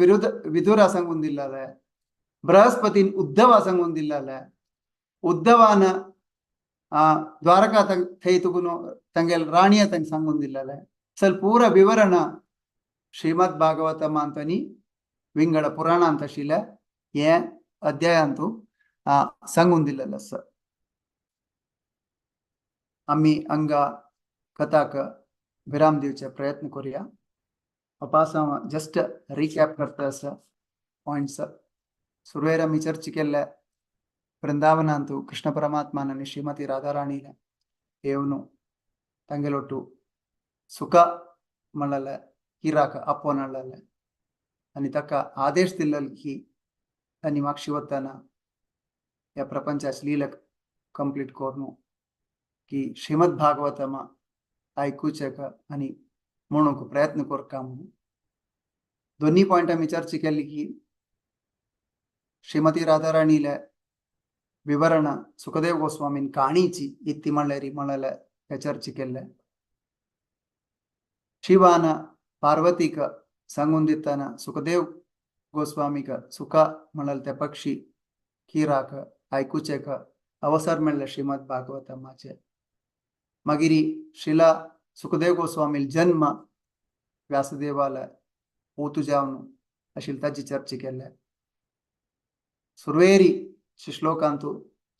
विदुरा सांगून दिलेलें, बृहस्पतीन उद्धवा सांगून दिलेलें, उद्धवान द्वारका थंय तुगुन तांगेल राणिया तांक सांगून दिलेलें. सल पूरा विवरण श्रीमद भागवतम अंतनी विंगड पुराणांत आशिल्लें हे अध्यायांतू सांगून दिलेलें आसा. आमी हांगा कथाक विराम दिवचे प्रयत्न करुया. अपास हांव जस्ट रिकॅप करता आसा पॉयंट्स. सुरवेर आमी चर्चा केल्ले वृंदावनांतु कृष्ण परमात्मान आनी श्रीमती राधाराणीले येवन तांगेलोटू सुख म्हणलें किराक आपोवन हाडलेलें आनी ताका आदेश दिल्लो की तांणी मागशी वतना ह्या प्रपंचाची लीला कंप्लीट करून की श्रीमद भागवतम आयकुचें आनी म्हणूंक प्रयत्न करता म्हणून. दोन्ही पॉयंट आमी चर्चा केली की श्रीमती राधाराणीले विवरण सुखदेव गोस्वामीन काणीची इत्ती म्हणल्यार म्हणलें हे चर्चा केल्लें. शिवान पार्वतीक सांगून दितना सुखदेव गोस्वामीक सुख म्हणलें ते पक्षी किराक आयकुचेक अवसर मेळ्ळें श्रीमद भागवतमाचे. मागीर शिला सुखदेव गोस्वामी जन्म व्यासदेवाले पोतू जावन अशी ताची चर्चा केल्ले. सुरवेरी श्लोकांतु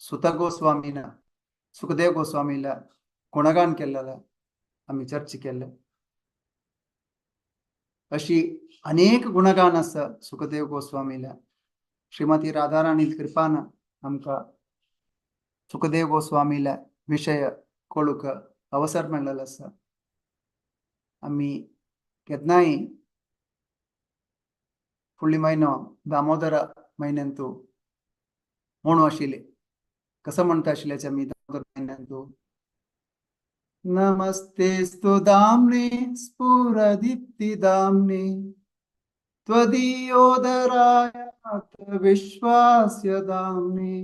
सुत गोस्वामीन सुखदेव गोस्वामीला गुणगान केल्लें आमी चर्चा केल्ले. अशी अनेक गुणगान आसा सुखदेव गोस्वामीला. श्रीमती राधाराणी कृपान आमकां सुखदेव गोस्वामीला विशय कळूंक अवसर मेळ्ळेलो आसा. आमी केन्नाय फुडली म्हयनो दामोदर म्हयन्यांतू म्हणू आशिल्ले कसं म्हणटा आशिल्ले आमी दामोदर म्हयन्यांतू नमस्तेस्तु दाम्ने स्फुरदीप्ति दाम्ने त्वदीयोदरायात विश्वास्य दाम्ने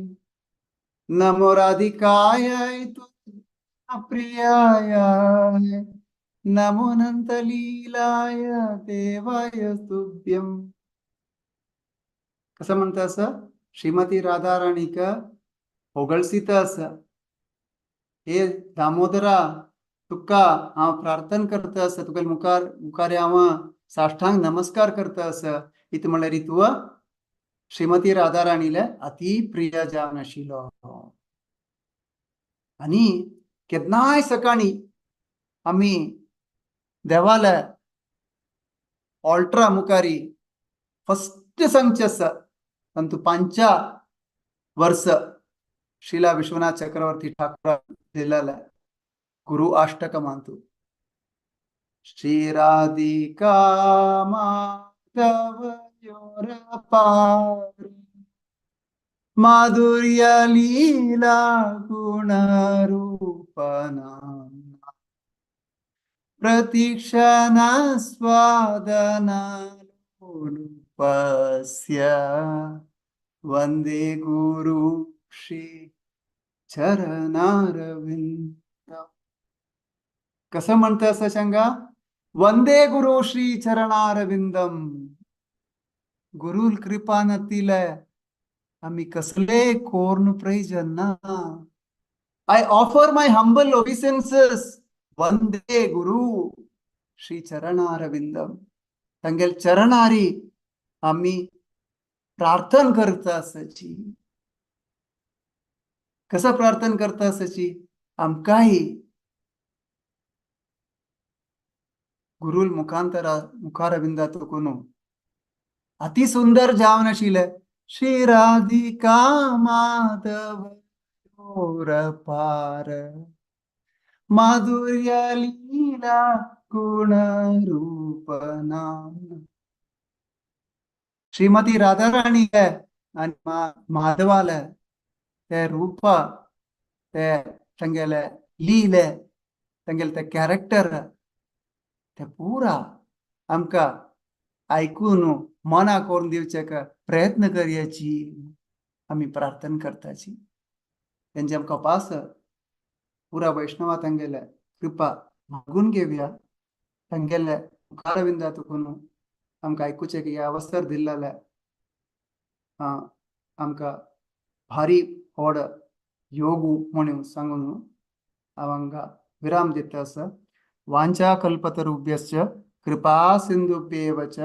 नमो राधिकायै प्रियाय नमो अनंतलीलाय देवाय तुभ्यं. कसं म्हणता असं श्रीमती राधाराणीक होगळसीत आसा, हे दामोदरा तुका हांव प्रार्थना करता आसा, तुका मुखार मुखार हांव साष्टांग नमस्कार करता आसा. इत म्हणल्यार तूं श्रीमती राधाराणीले अति प्रिय जावन आशिल्लो. आनी केन्नाय सकाळी आमी देवाले ऑल्ट्रा मुखारी फस्ट सांगचें आसा तांतू 5 वर्स श्रीला विश्वनाथ चक्रवर्ती ठाकूर दिलेलें गुरु अष्टकमांतु श्री राधिका माधव योरपार माधुर्य लीला गुण रूपना प्रतीक्षण स्वादना लोलुपस्य वंदे गुरु श्री चरणारविंद. कसं म्हणतं असं सांगा, वंदे गुरु श्री चरणारविंदम. गुरुल कृपा नतिले आम्ही कसले कोर्ण प्रयोजन ना. I offer my humble obeisances Vande Guru Shri चरणारविंदम. तांगेल चरणारी आम्ही प्रार्थना करता आसाची. कसं प्रार्थना करता सची आमकांय गुरुल मुखांतरा मुखारविंदा तुकून अति सुंदर जावन आशिल्लें श्री राधिका माधव पार माधुर्य लीला गुण रूप नाम. श्रीमती राधाराणी आनी माधवाले ते रूप, ते तांगेले लीले, तांगेले ते कॅरेक्टर, ते पुरा आमकां आयकून मना करून दिवचे प्रयत्न करयाची आमी प्रार्थना करताची. तेंचे आमकां पास पुरा वैष्णवा तांगेले कृपा मागून घेवया. तांगेले मुखारविंदा तुकून आमकां आयकुचें की अवसर दिल्लें आमकां भारी व्हड योगू म्हणून सांगून हांव हांगा विराम दिता आसा. वांछा कल्पतरुभ्यश्च कृपा सिंधुभ्येव च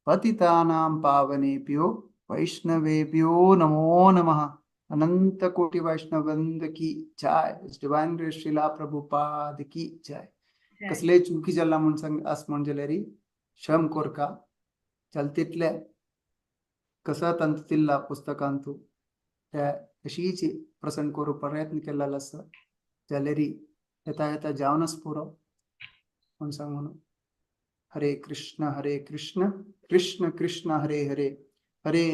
पतितानां पावनेभ्यो वैष्णवेभ्यो नमो नमः. अनंत कोटि वैष्णववृंद की जय. डिवाइन ग्रेस श्रीला प्रभुपाद की जय. कसले चुकी जाला म्हूण सांग आस म्हण जाल्यार क्षम कोरका. चलतीतले कसं तंतुतिल्ला पुस्तकांतू त्या तशीच प्रसन्न करू प्रयत्न केलेलो आसा जाल्यार येता येता जावनच पुरो म्हूण सांगून. हरे कृष्ण कृष्ण कृष्ण हरे हरे, हरे